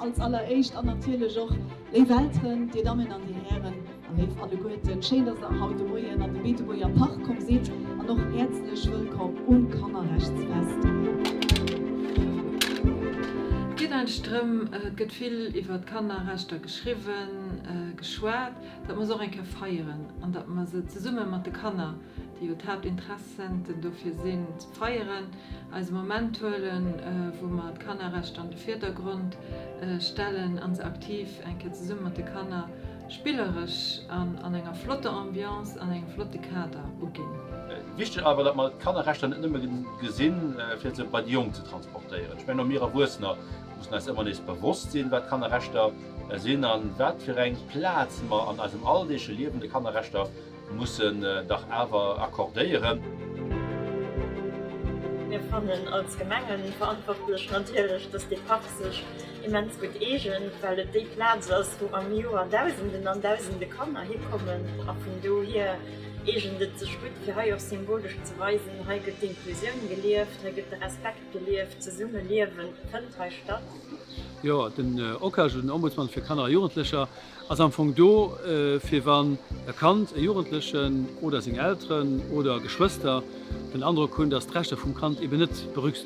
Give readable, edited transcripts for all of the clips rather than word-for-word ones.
als alleréischt an natierlech och léif Elteren, Dir Dammen an Dir Hären a léif alleguerten. Schéin, dass Der haut de Moien an de Beetebuerger Park komm sidd an och häerzlech wëllkomm um Kannerrechtsfest. Et geet eigentlech drëm, et gëtt vill iwwer d'Kannerrechter geschriwwen, geschwat, datt mer se och eng Kéier feieren an datt mer se zesumme mat de Kanner, déi jo d'Haaptinteressenten dofir sinn, feieren, eis e Moment huelen, wou mer d'Kannerrechter an de Virdergrond stellen a se aktiv eng Kéier zesumme mat de Kanner spilleresch an an enger flotter Ambiance, an engem flotte Kader uginn. Wichteg awer, datt mer d'Kannerrechter net nëmme gesinn, fir se bei déi Jonk ze transportéieren. Ech mengen, och mir Erwuessener mussen eis ëmmer nees bewosst sinn, wat Kannerrechter sinn a wat fir eng Plaz mer an eisem alldeegleche Liewen de Kannerrechter mussen dach awer accordéieren. Mir fannen als Gemengenverantwortlech natierlech, dass dee Park sech immens gutt eegent, well et déi Plaz ass, wou am Joer Dausenden an Dausende Kanner hikommen. A vun dohier eegent et sech gutt, fir hei och symbolesch ze weisen, hei gëtt d'Inklusioun gelieft, hei gëtt de Respekt gelieft, d'Zesummeliewe fënnt hei statt. Jo, den OCAJ, den Ombudsmann fir Kanner a Jugendlecher, Ass am Fong do fir wann e Kand, e Jugendlechen oder seng Elteren oder Geschwëster den Androck hunn, dass d'Rechter vum Kand eben net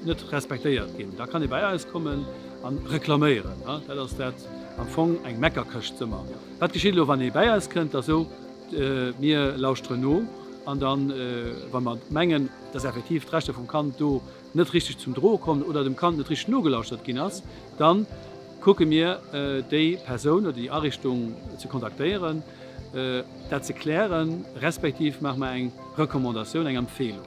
net respektéiert ginn. Da kann ee bei eis kommen a reklaméieren. Dat ass dat am Fong eng Meckerkëscht si mer. Wat geschitt elo wann ee bäi eis kënnt? Ass esou, mir lauschteren no an dann, wa mer mengen, dass effektiv d'Rechter vum Kand do net richteg zum Droe kommen oder dem Kand net richteg nogelauschtert ginn ass, da kucke mir déi Persoun oder déi Ariichtung ze kontaktéieren, dat ze klären, respektiv maache mer eng Recommandatioun, eng Empfehlung.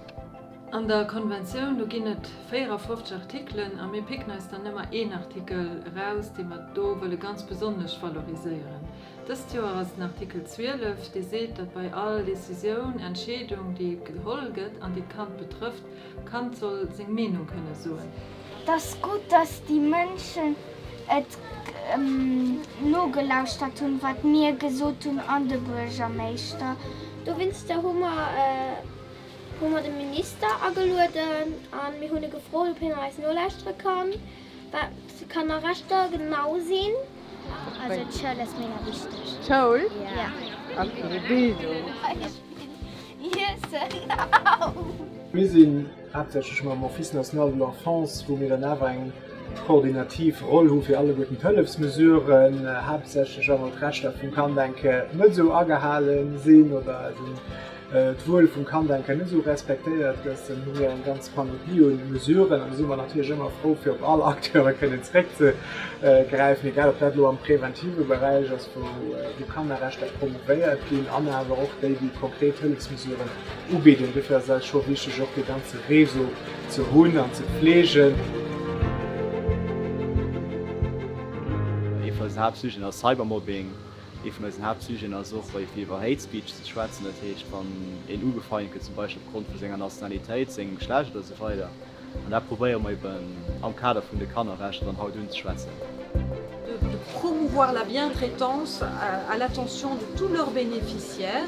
An der Konventioun, do ginn et 54 Artikelen a mir picken eis dann ëmmer een Artikel eraus, dee mer do wëlle ganz besonnesch valoriséieren. Dëst Joer ass et den Artikel 12, dee seet, datt bei all Décisioun, Entscheedung, déi geholl gëtt an déi d'Kand betrëfft, D'Kand soll seng Meenung kënne soen. 't ass gutt, dass déi Mënschen et nogelauschtert hunn, wat mir gesot hunn an de Buergermeeschter. Dowéinster hu mer hu mer de Minister agelueden a mir hunn e gefrot, ob hien eis nolauschtere kann, wat d'Kannerrechter genau sinn. Also d'Schoul ass mega wichteg. D'Schoul? Ja. An d'Bildung. Iessen au! Mir sinn haaptsächlech mam Office national de l'enfance, wou mir dann awer eng koordinativ Roll hu fir alleguerten d'Hëllefsmesuren, haaptsächlech wa mer d'Rechter vum Kand eng Kéier net esou agehale sinn oder d'Wuel vum Kand eng Kéier net esou respektéiert gëtt, dann hu mir eng ganz Panoplie un Mesuren. An do si mer natierlech ëmmer frou, fir op all Acteure kënnen zeréckzegräifen, egal ob dat elo am preventive Beräich ass, wou Kannerrechter promouvéiert ginn an awer och déi, déi konkret Hëllefsmesuren ubidden. Dofir ass et eis scho wichteg, och dee ganze Réseau ze hunn an ze fleegen. Ee vun eisen Haaptsujeten ass Cybermobbing. Ee vun eisen Haaptsujeten ass och fir iwwer Hate Speech ze schwätzen, dat heescht wann een ugefeint gëtt, zum Beispill opgrond vu senger Nationalitéit, sengem Geschlecht oder esou weider. An dat probéiere mer eben am Kader vun de Kannerrechter dann haut unzeschwätzen. De promouvoir la bientraitance à l'attention de tous leurs bénéficiaires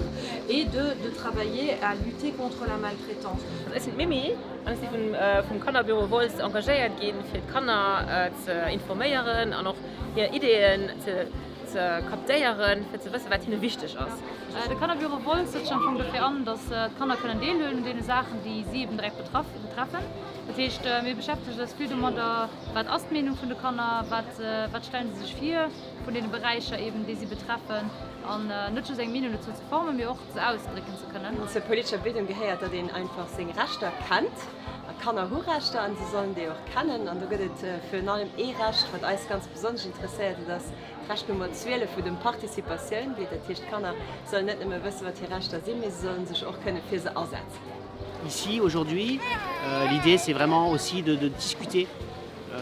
et de de travailler à lutter contre la maltraitance. Ech sinn d'Mimi an ech si vum Kannerbüro Wolz engagéiert ginn, fir d'Kanner ze informéieren an och hir Ideeën ze ze captéieren, fir ze wëssen, wat hinne wichteg ass. De Kannerbüro Wolz setzt sech am Fong dofir an, dass d'Kanner kënnen deelhuelen un deene Saachen, déi si eben direkt betreffen. Dat heescht, mir beschäftegen eis vill domadder, wat ass d'Meenung vun de Kanner, wat wat stellen si sech vir vun deene Beräicher eben, déi si betreffen, an net just eng Meenung dozou ze formen, mee och se ausdrécken ze kënnen. Zur politescher Bildung gehéiert, datt een einfach seng Rechter kennt. A Kanner hu Rechter an se sollen déi och kennen. An do gëtt et virun allem ee Recht, wat eis ganz besonnesch interesséiert, dat ass d'Recht Nummer 12, wou et ëm Participatioun geet. Dat heescht, d'Kanner sollen net nëmme wëssen, wat hir Rechter sinn, mee se sollen sech och kënne fir se asetzen. Ici aujourd'hui, l'idée c'est vraiment aussi de de discuter,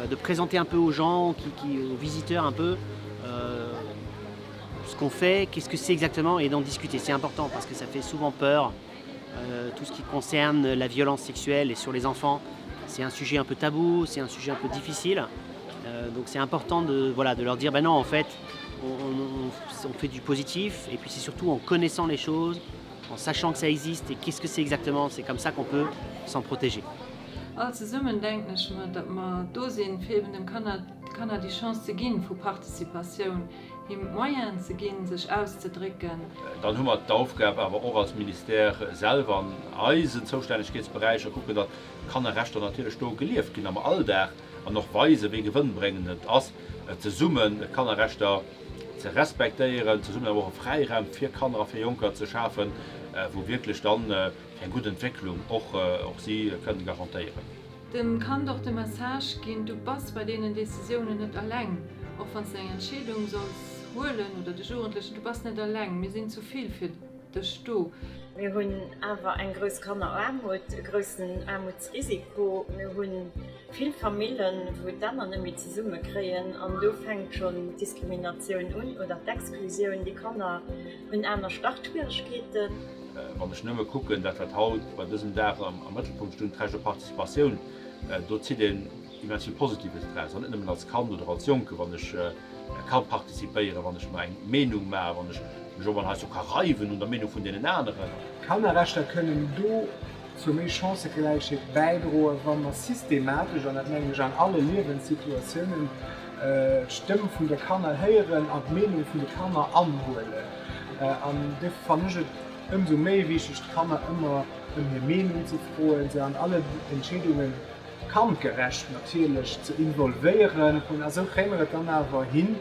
de présenter un peu aux gens qui qui aux visiteurs un peu ce qu'on fait, qu'est-ce que c'est exactement et d'en discuter. C'est important parce que ça fait souvent peur tout ce qui concerne la violence sexuelle et sur les enfants, c'est un sujet un peu tabou, c'est un sujet un peu difficile. Donc c'est important de voilà de leur dire ben non en fait on, on, on fait du positif et puis c'est surtout en connaissant les choses, en sachant que ça existe et qu'est-ce que c'est exactement, c'est comme ça qu'on peut s'en protéger. All zesummen denken ech mer, datt mer do sinn, fir eben dem Kanner. Kanner déi Chance ze ginn vu Participatioun, him d'Moyenen ze ginn, sech auszedrécken. Dann hu mer d'Aufgab awer och als Ministère selwer an eisen Zoustännegkeetsberäicher kucken, datt d'Kannerrechter natierlech do gelieft ginn am Alldag an och weisen, wéi gewënnbréngend et ass, zesummen d'Kannerrechter ze respektéieren, zesummen awer och e Fräiraum fir Kanner a fir Jonker ze schafen, wou wierklech dann fir eng gutt Entwécklung och och si kënnen garantéieren. Dem Kand och de Message ginn, du bass bei deenen Decisiounen net eleng, och wann s de eng Entscheedung solls huelen oder de Jugendlechen, du bass net eleng, mir sinn zu vill fir dech do. Mir hunn awer eng grouss Kanneraarmut, e groussen Aarmutsrisiko. Mir hu vill Famillen, wou d'Enner net méi zesumme kréien an do fänkt schonn d'Diskriminatioun un oder d'Exklusioun. Déi Kanner hunn aner Startschwieregkeeten. Wann ech nëmme kucken, dat wat haut bei dësem Dag am Mëttelpunkt stung, d'Recht op Participatioun, do zitt een immens vill Positives draus, an net nëmmen als Kand oder als Jonke, wann ech ka participéieren, wann ech mer eng Meenung maachen, wann ech mech och mol heiansdo ka reiwen un der Meenung vun deenen aneren. Kannerrechter kënnen do zu méi Chancëgläichheet bäidroen, wa mer systematesch, an dat mengen ech an alle Liewenssituatiounen, d'Stëmm vun de Kanner héieren an d'Meenung vun de Kanner anhuelen. An duerfir fannen ech et ëmsou méi wichteg, d'Kanner ëmmer ëm hir Meenung ze froen, se an alle Entscheedungen, kandgerecht natierlech, ze involvéieren. A sou kréie mer et dann awer hin,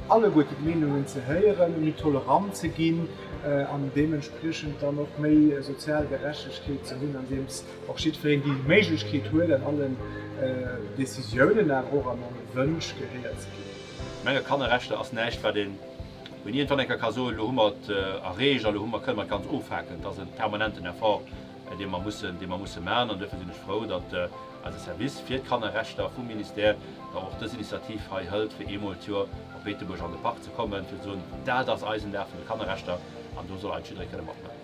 alleguerten d'Meenungen ze héieren, méi tolerant ze ginn an deementspriechend dann och méi sozial Gerechtegkeet ze hunn, andeems och jiddwereen déi Méiglechkeet huet, an allen Decisiounen, awer och an alle Wënsch gehéiert ze ginn. Ech menge Kannerrechter ass näischt, wat een, wou een iergendwann eng Kéier ka soen, elo hu mer et erreecht a elo hu mer, kënne mer et ganz ofhaken. Et ass e permanenten Effort, dee mer mussen, dee mer musse maachen. An duerfir sinn ech frou, datt eise Service fir d'Kannerrechter vum Ministère da och dës Initiativ hei hëlt, fir eemol d'Joer op Beetebuerg an de Park ze kommen, fir ze soen, Dat ass eisen Dag vun de Kannerrechter an do soll eigentlech jidderee kënne matmaachen.